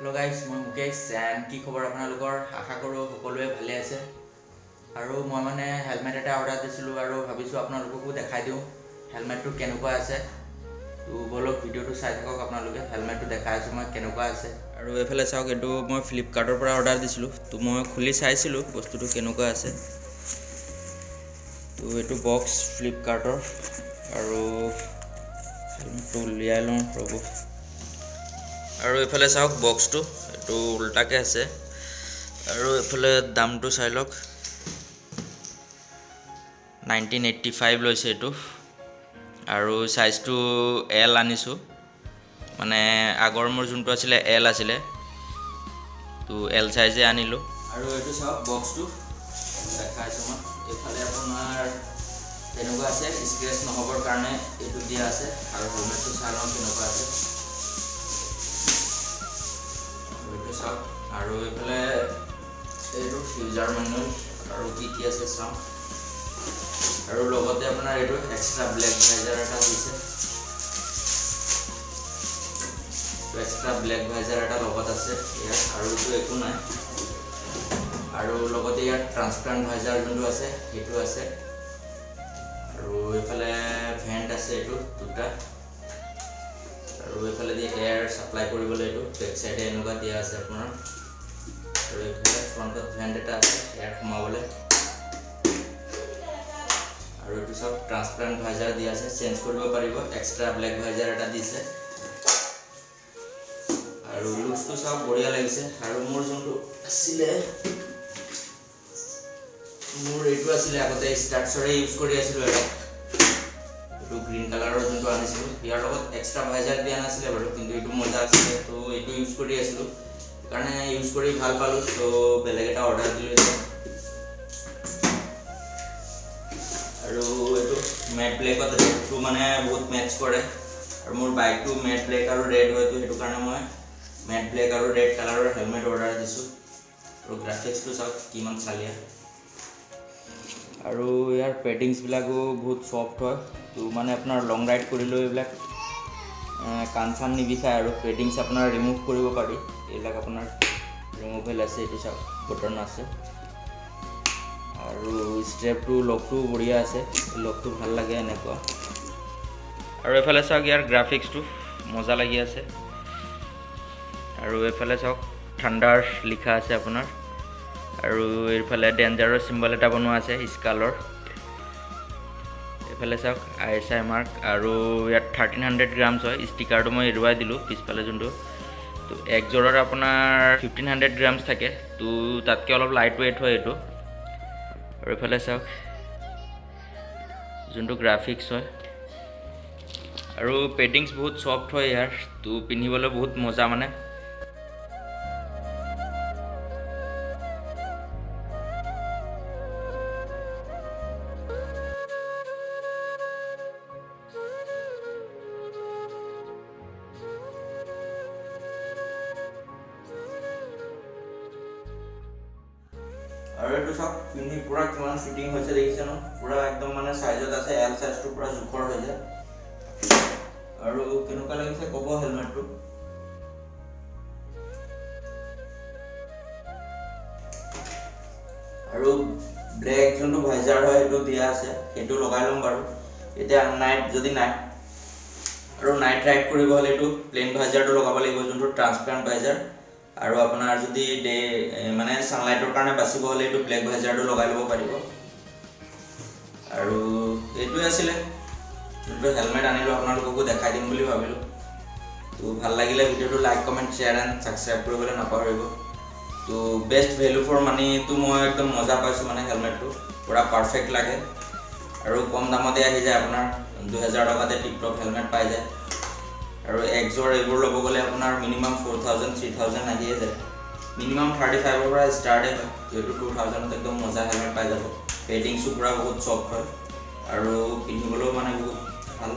Hello' guys, মই Mukesh. And কি খবৰ আপোনালোকৰ? আশা কৰোঁ সকলোৱে ভালে আছে। আৰু মই মানে হেলমেট এটা অৰ্ডাৰ দিছিলোঁ আৰু ভাবিছোঁ আপোনালোককো দেখাই দিওঁ হেলমেটটো কেনেকুৱা আছে। তো ব'লক, ভিডিঅ'টো চাই থাকক আপোনালোকে। হেলমেটটো দেখাই আছোঁ মই কেনেকুৱা আছে। আৰু এইফালে চাওক, এইটো মই ফ্লিপকাৰ্টৰ পৰা অৰ্ডাৰ দিছিলোঁ। তো মই খুলি চাইছিলোঁ বস্তুটো কেনেকুৱা আছে। তো এইটো বক্স ফ্লিপকাৰ্টৰ, আৰু হেলমেটটো উলিয়াই লওঁ, ৰ'ব। আৰু এইফালে চাওক বক্সটো, এইটো উল্টাকৈ আছে। আৰু এইফালে দামটো চাই লওক, 1985 লৈছে এইটো। আৰু চাইজটো এল আনিছোঁ, মানে আগৰ মোৰ যোনটো আছিলে এল আছিলে, তো এল চাইজে আনিলোঁ। আৰু এইটো চাওক বক্সটো দেখাইছোঁ মই। এইফালে আপোনাৰ তেনেকুৱা আছে, স্ক্ৰেচ নহ'বৰ কাৰণে এইটো দিয়া আছে। আৰু হেলমেটটো চাই লওঁ কেনেকুৱা আছে। এইটো চাওক। আৰু এইফালে এইটো ইউজাৰ মেনুৱেল আৰু কি কি আছে চাওঁ। আৰু লগতে আপোনাৰ এইটো এক্সট্ৰা ব্লেক ভাইজাৰ এটা দিছে। এক্সট্ৰা ব্লেক ভাইজাৰ এটা লগত আছে ইয়াত, আৰু এইটো একো নাই। আৰু লগতে ইয়াত ট্ৰান্সপাৰেণ্ট ভাইজাৰ যোনটো আছে সেইটো আছে। আৰু এইফালে ভেণ্ট আছে এইটো দুটা। আৰু এইফালে দি এয়াৰ ছাপ্লাই কৰিবলৈ এইটো বেক চাইডে এনেকুৱা দিয়া আছে আপোনাৰ। আৰু এইফালে ফ্ৰণ্টত ভেণ্ট এটা আছে এয়াৰ সোমাবলৈ। আৰু এইটো চব ট্ৰান্সপাৰেণ্ট ভাইজাৰ দিয়া আছে, চেঞ্জ কৰিব পাৰিব। এক্সট্ৰা ব্লেক ভাইজাৰ এটা দিছে। আৰু লুকছটো চাওক, বঢ়িয়া লাগিছে। আৰু মোৰ যোনটো আছিলে, মোৰ এইটো আছিলে আগতে ষ্টাৰ্টছৰে ইউজ কৰি আছিলোঁ এটা, এইটো গ্ৰীণ কালাৰৰ যোনটো আনিছিলোঁ। ইয়াৰ লগত এক্সট্ৰা ভাইজাৰ দিয়া নাছিলে বাৰু, কিন্তু এইটো মজা আছিলে, তো এইটো ইউজ কৰি আছিলোঁ, সেইকাৰণে ইউজ কৰি ভাল পালোঁ। ত' বেলেগ এটা অৰ্ডাৰ দিলোঁ এতিয়া। আৰু এইটো মেট ব্লেকত ৰেডটো মানে বহুত মেটচ কৰে। আৰু মোৰ বাইকটো মেট ব্লেক আৰু ৰেড হয়তো, সেইটো কাৰণে মই মেট ব্লেক আৰু ৰেড কালাৰৰ হেলমেট অৰ্ডাৰ দিছোঁ। আৰু গ্ৰাফিক্সটো চাওক কিমান চালিয়া। আৰু ইয়াৰ পেডিংছবিলাকো বহুত ছফ্ট হয়, তো মানে আপোনাৰ লং ৰাইড কৰিলেও এইবিলাক কাণ চান নিবিষায়। আৰু পেডিংছ আপোনাৰ ৰিমুভ কৰিব পাৰি, এইবিলাক আপোনাৰ ৰিমুভেল আছে। এইটো চাওক বটন আছে। আৰু ষ্ট্ৰেপটো লগটোও বঢ়িয়া আছে, লগটো ভাল লাগে এনেকুৱা। আৰু এইফালে চাওক ইয়াৰ গ্ৰাফিক্সটো মজা লাগি আছে। আৰু এইফালে চাওক ঠাণ্ডাৰ লিখা আছে আপোনাৰ। আৰু এইফালে ডেঞ্জাৰৰ চিম্বল এটা বনোৱা আছে স্কালৰ। এইফালে চাওক ISI mark. আৰু ইয়াত 1300 গ্ৰামছ হয়। ষ্টিকাৰটো মই এৰুৱাই দিলোঁ পিছফালে যোনটো। তো একযোৰৰ আপোনাৰ 1500 গ্ৰামছ থাকে, তো তাতকৈ অলপ লাইট ৱেইট হয় এইটো। আৰু এইফালে চাওক যোনটো গ্ৰাফিক্স হয়। আৰু পেডিংছ বহুত ছফ্ট হয় ইয়াৰ, তো পিন্ধিবলৈ বহুত মজা মানে। আৰু এইটো চাওক পিন্ধি পূৰা কিমান ফিটিং হৈছে দেখিছে ন, পূৰা একদম মানে চাইজত আছে, এল চাইজটো পূৰা জোখৰ হৈ যায়। আৰু কেনেকুৱা লাগিছে ক'ব হেলমেটটো। আৰু ব্লেক যোনটো ভাইজাৰ হয় সেইটো দিয়া আছে, সেইটো লগাই ল'ম বাৰু এতিয়া। নাইট যদি নাইট আৰু নাইট ৰাইড কৰিব হ'লে এইটো প্লেইন ভাইজাৰটো লগাব লাগিব, যোনটো ট্ৰান্সপাৰেণ্ট ভাইজাৰ। আৰু আপোনাৰ যদি ডে মানে ছানলাইটৰ কাৰণে বাচিব হ'লে এইটো ব্লেক ভাইজাৰটো লগাই ল'ব পাৰিব। আৰু এইটোৱে আছিলে যোনটো হেলমেট আনিলোঁ, আপোনালোককো দেখাই দিম বুলি ভাবিলোঁ। তো ভাল লাগিলে ভিডিঅ'টো like, comment, share and subscribe কৰিবলৈ নাপাহৰিব। তো বেষ্ট ভেলু ফৰ মানিটো মই একদম মজা পাইছোঁ, মানে হেলমেটটো পূৰা পাৰফেক্ট লাগে। আৰু কম দামতে আহি যায় আপোনাৰ, 2000 টকাতে টিপটপ হেলমেট পাই যায়। আৰু একযোৰ এইবোৰ ল'ব গ'লে আপোনাৰ মিনিমাম 4000 3000 আহিয়ে যায়। মিনিমাম 35ৰ পৰা ষ্টাৰ্টে হয়। যিহেতু 2000ত একদম মজা হেলমেট পাই যাব। পেডিংছো পূৰা বহুত ছফ্ট হয় আৰু পিন্ধিবলৈও মানে বহুত ভাল।